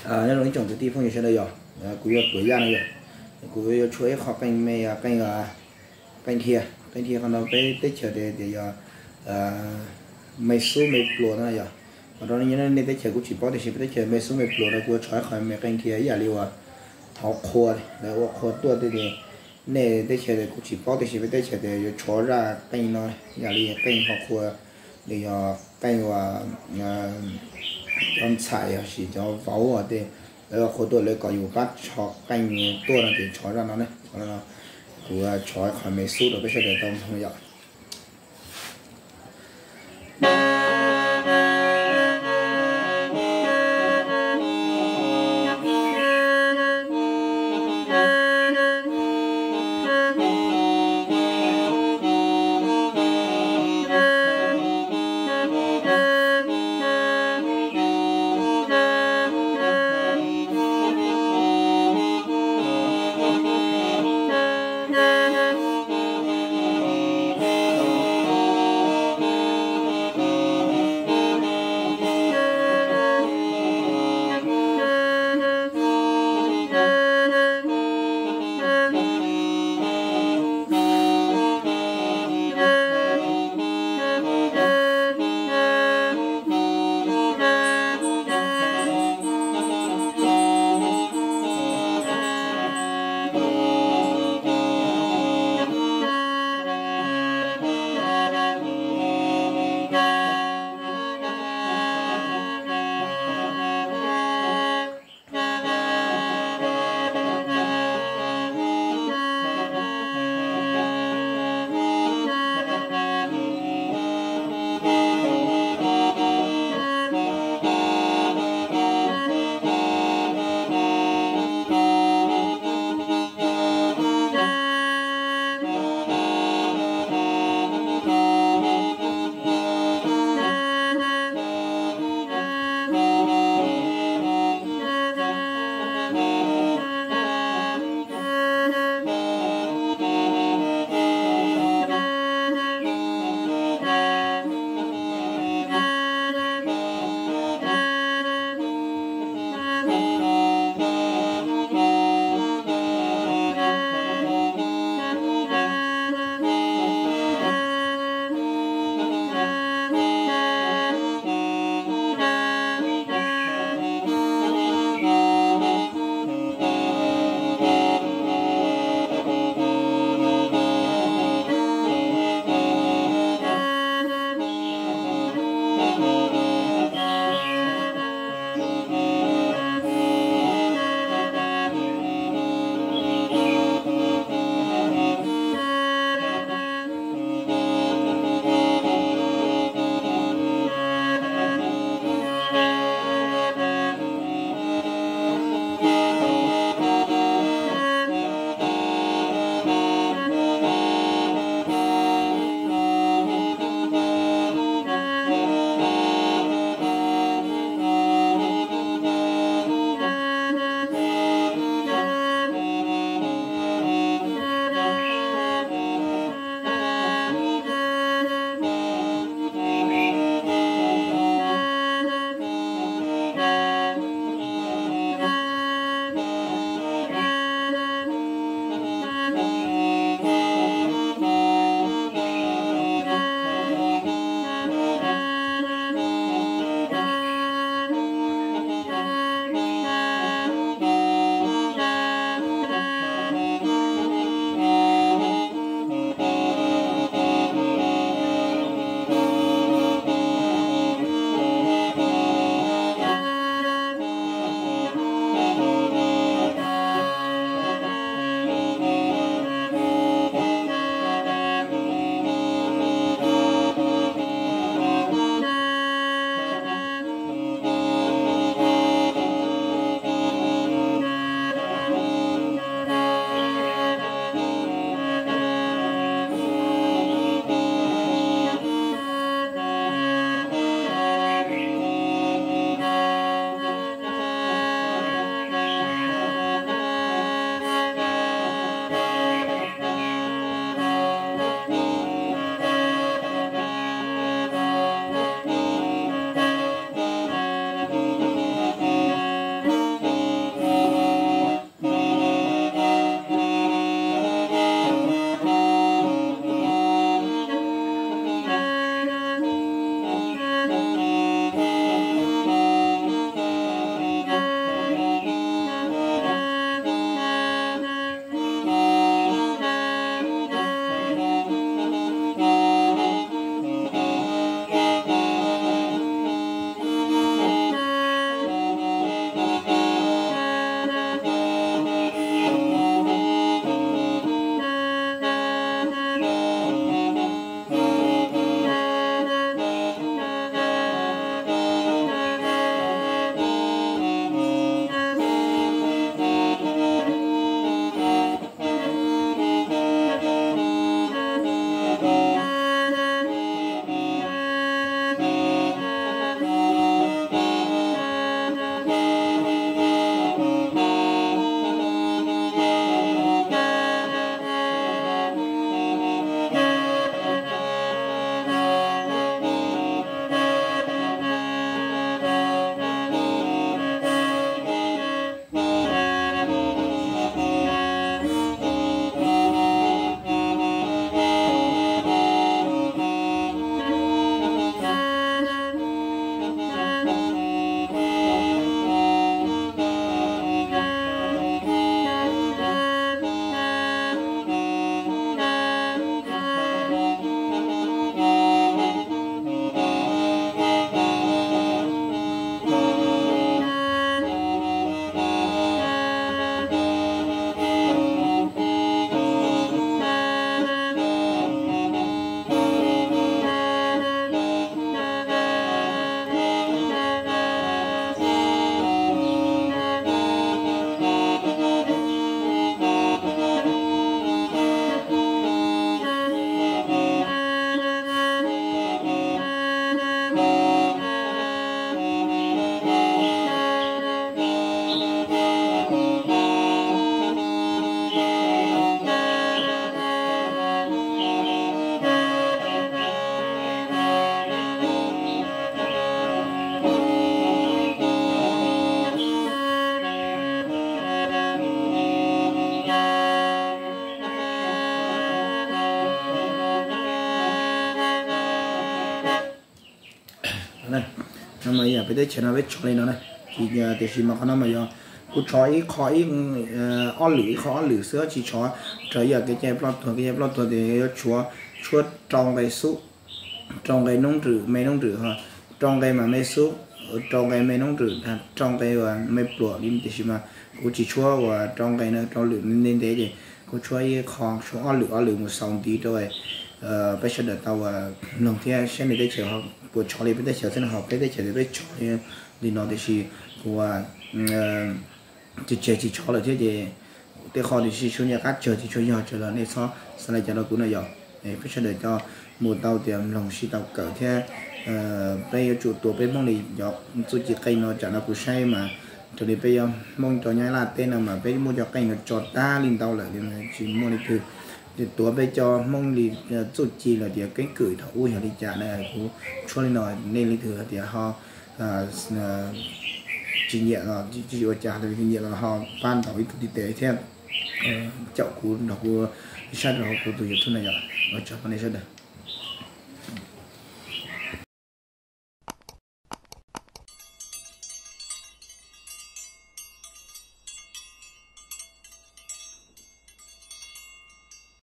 Nyob zoo ib tsoom kwv tij phooj ywg sawv daws yog, kuv yog Tuam Yaj no yog, kuv yuav tshuab ib qho qeej me, qeej, qeej dhia, qeej dhia qhov no peb teb chaws tias yog me xub me pluas no yog. Qhov no nyob nej teb chaws kuv tsis paub tiam sis peb teb chaws me xub me pluas no kuv yuav tshov ib qho me qeej dhia ib yam li uas thov qhua, lawv ua qhua tuaj tias nej teb chaws kuv tsis paub tiam sis peb teb chaws tias yuav tshov zaj qeej no ib yam li qeej thov qhua, nws yog qeej uas cov ntxhais los sis cov vauv tias lawv ua qhua tuaj lawv kom yus pab tshov qeej tuaj no ces tshov zaj no ne. Kuv tshov qhov me xub rau peb sawv daws tau mloog yom. Mas yog peb teb chaws no peb tshov li no na. Tiam sis mas qhov no mas yog kuv tshov ib qho ib, ob lwm ib qho ob lwm xwb, tsis tshov raws yam kev cai ploj tuag. Kev cai ploj tuag ces yuav tshuav, tshuav rau nqe xub, rau nqe noob nrwm, me noob nrwm, rau nqe mas me xub, rau nqe me noob nrwm, rau nqe uas me pluam li. Tiam sis mas kuv tsis tshuav uas rau nqe no, rau lwm ntev ntev ces kuv tshuav ib qho, tshuav ob lwm ob lwm mus xaus ntiv rau peb sawv daws tau uas mloog thiab saib nej teb chaws puas tshov li peb teb chaws xwb no. Ho peb teb chaws ces peb tshov li no, tiam sis kuv tsis tseg tsis tshov lawm thiab ces tej qho tiam sis tshuav nyiaj qab tsawg ces tshuav yog tsawg los nej txhob xav li cas rau kuv no yom. Peb sawv daws cov mus tau tias mloog sib tau kawm thiab peb yuav tsum tuav peb Hmoob li cov txuj ci qeej no. Tsam no kuv saib mas raws li peb yuav Hmoob rau Nyab Laj teb no mas peb muab cov qeej no tso tag li ntau lawm, tsis muaj leej twg tuav peb cov Hmoob li txuj ci los tias keeb kwm thaum ub yog li cas na. Kuv tshuab li no, nej leej twg tias ho tsis nyiam los tsis ua cas, nyiam los ho pab ntaus ib tug ntiv tes thiab caum kuv nrog kuv saib rau hauv kuv tus YouTube no yom. Ua tsaug nej sawv daws.